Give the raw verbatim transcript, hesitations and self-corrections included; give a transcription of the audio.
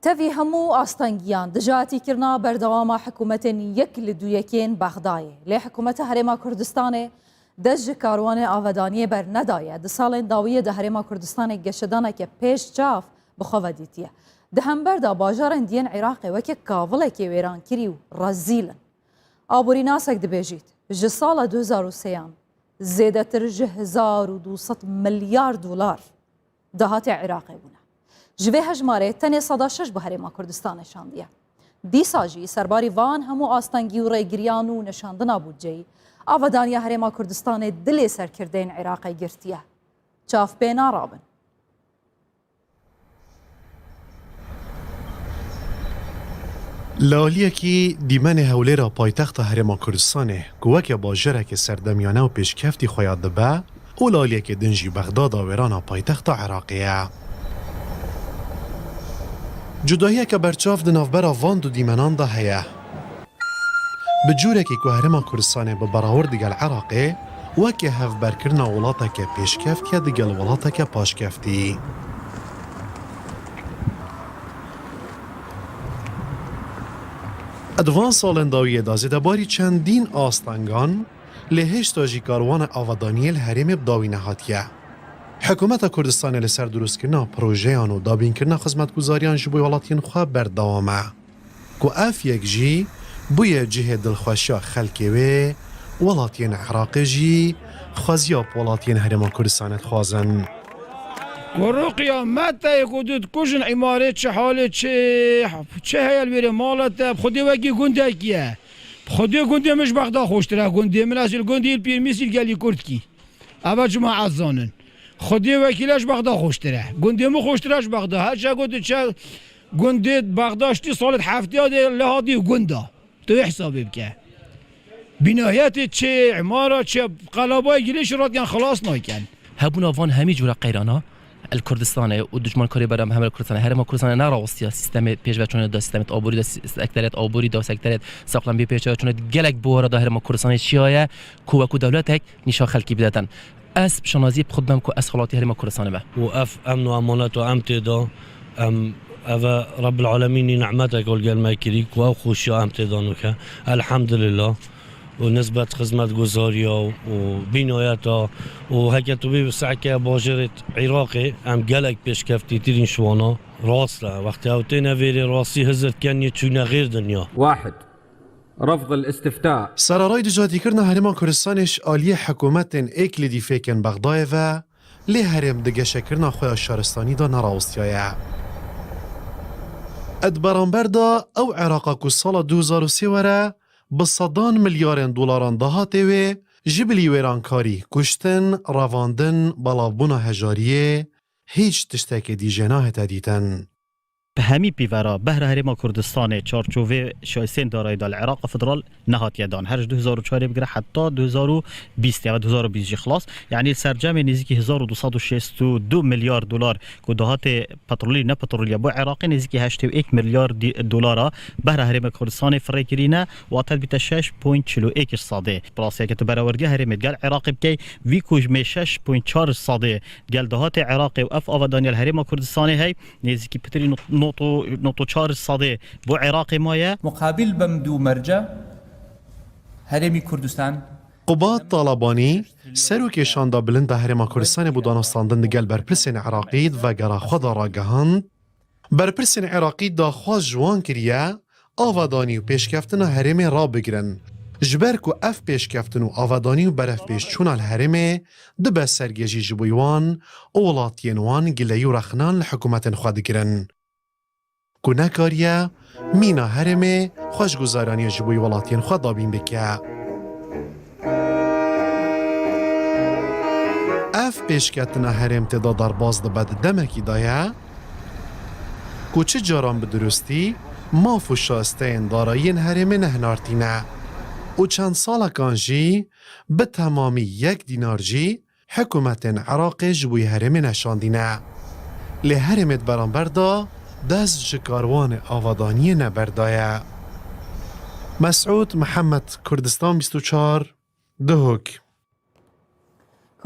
Tevî hemû astengiyan dijatîkirina berdewama hikûmetên yek li duyekên Bexdayê. Lê hikûmeta Herêma Kurdistanê dest ji karwanê avedaniyê bernedaye. Di salên dawiyê de Herêma Kurdistanê geşedaneke pêş çav bi xwe ve dîtiye. Di hember de bajarên diyên Iraqê weke kavilekê wêrankirî û rezîl in. Aborînasek dibêjît, ji sala du hezar û sêyan zêdetir ji hezar û du sed milyar dolar dahatê Iraqê bûne. Ji vê hejmarê tenê seda şeş bi Herêma Kurdistanê şandiye. Dîsa jî serbarî van hemû astengî û rêgiriyan û neşandina budceyî, avedaniya Herêma Kurdistanê dilê serkirdeyên Iraqê girtiye. Çav pê narabin. Li aliyekî dîmenê Hewlêra paytexta Herêma Kurdistanê ku weke bajareke serdemiyane û pêşkeftî xwe yad dibe û li aliyekê din jî Bexdada wêrana paytexta Iraqê ye. Cudahiyeke berçav di navbera van du dîmenan de heye. Bi cûrekî ku Herêma Kurdistanê bi berawird digel Iraqê weke hevberkirina welateke pêşkeftî ye digel welateke paşkeftî. Di van salên dawiyê de zêdebarî çendîn astengan, lê hêşta jî karwana avadaniyê li herêmê bi dawî nehatiye. Hikûmeta Kurdistanê li ser dirustkirina projeyan û dabînkirina xizmetguzariyan ji bo welatiyên xwe berdewam e. Ku ev yek jî bûye cihê dilxweşiya xelkê wê, welatiyên Iraqê jî xweziya bi welatiyên Herêma Kurdistanê dixwazin. Kuro qiyamet e, ku tu dikujin îmarê çi halê çi, çi heye li wêrê mala te, bi Xwedê wekî gundekî ye. Bi Xwedê gundê min ji Bexda xweştir e, gundê min ez li gundê Pîrmîsî li gelî Kurdkî. Eva cuma ez zanin. Xwedê wekî le ji Bexda xweştir e. Gundê min xweştir e ji Bexda. Her çe got çe gundê Bexda ştî salet heftiya de le hatî gunda. Tu wê hesabê bike. Bînayetê çi, îmara çi, qelabayê girê şiratiyan xelas nakin. Hebûna van hemî cûra qeyrana li Kurdistanê û dijmankarê berem hemel Kurdistanê, Herêma Kurdistanê nerawistiya sîstemê pêşveçûnê de, sîstemê aborî de, sî-, sekterêt aborî de, sekterêt saxlembî pêşveçûnê gelek buhara da Herêma Kurdistanê çiyaye ku wekû dewletek nîşa xelkî bidetin. Ez bi şanazî bi xwe dibem ku ez xelatî Herêma Kurdistanê me. Û ev emn û emaneto em tê de, em eve Rebbil Alemînî nimetek li gel me kirî ku ew xweşiya em tê de nûke. Elhamdulillah. Û nisbet xizmetguzariya û bînayeta û heke tu bê bi sehke bajarê Iraqê em gelek pêşkeftîtirîn ji wana. Rast e, wextê ew têne vêrê rastî hizir diken yê çûne xêr dinya. واحد، رفض الاستفتاء. Sereray dijatîkirina Herêma Kurdistanê ji aliyê hikûmetên êk li dî fêkên Bexdayê ve, lê herêm di geşekirina xwe ya şaristanî de nerawistiyaye. Di beramber de ew Iraqa ku sala du hezar û sê were, bi sedan milyarên dolaran dahatê wê, ji bilî wêrankarî, kuştin, revandin, belavbûna hejariyê, hîç tiştekê dî jê nahête dîtin. Bi hemî pîvera behra Herêma Kurdistanê çarçovê şayistên darayî de li Iraqa Federal nehatiye dan. Her ji du hezar û çarê bigire heta du hezar û bîst ya du hezar û bîst jî xilas. Yanî li sercemê nêzîkî hezar û du sed û şêst û du milyar dolar ku dahatê petrolî û ne petrolî ya bo Iraqê nêzîkî heştê û yek milyar dî-, dolara behra Herêma Kurdistanê firê kirîne, wate dibîte şeş point çil û yek sadê. Bi rastiyeke tu berewerdiya herêmê digel Iraqê bikey, vî ku ji me şeş point çar sadê digel dahatê Iraqê û ev avedaniya li Herêma Kurdistanê hey, nêzîkî pitirî not-, not û, not û çar sadê bo Iraqê maye. مقابل بمدو مرجع هرمي كردستان. Qubat Talabanî, serokê Şanda Bilind a Herêma Kurdistanê bo danastandin digel berpirsên Iraqî di vegera xwe de ragihand, berpirsên Iraqî daxwaz ji wan kiriye, avadanî û pêşkeftina herêmê rabigirin. Ji ber ku ev pêşkeftin û avadanî û berevpêşçûna li herêmê dibe sergêjî ji bo wan û welatiyên wan gileyî û rexinan li hikûmetên xwe digirin. Ku nekariye mîna herêmê xweşguzaraniya ji bo welatiyên xwe dabîn bike. Ev pêşketina herêm tê de derbas dibe di demekî de ye, ku çi caran bi dirustî maf û şayisteyên darayiyên herêmê nehinartîne û çend salekan jî bi temamî yek dînar jî hikûmetên Iraqê ji bo herêmê neşandîne. Lê herêmê di beramber de dest ji karwanê avadaniyê neberdaye. Mesûd Mihemed, Kurdistan bîst û çar, Duhok.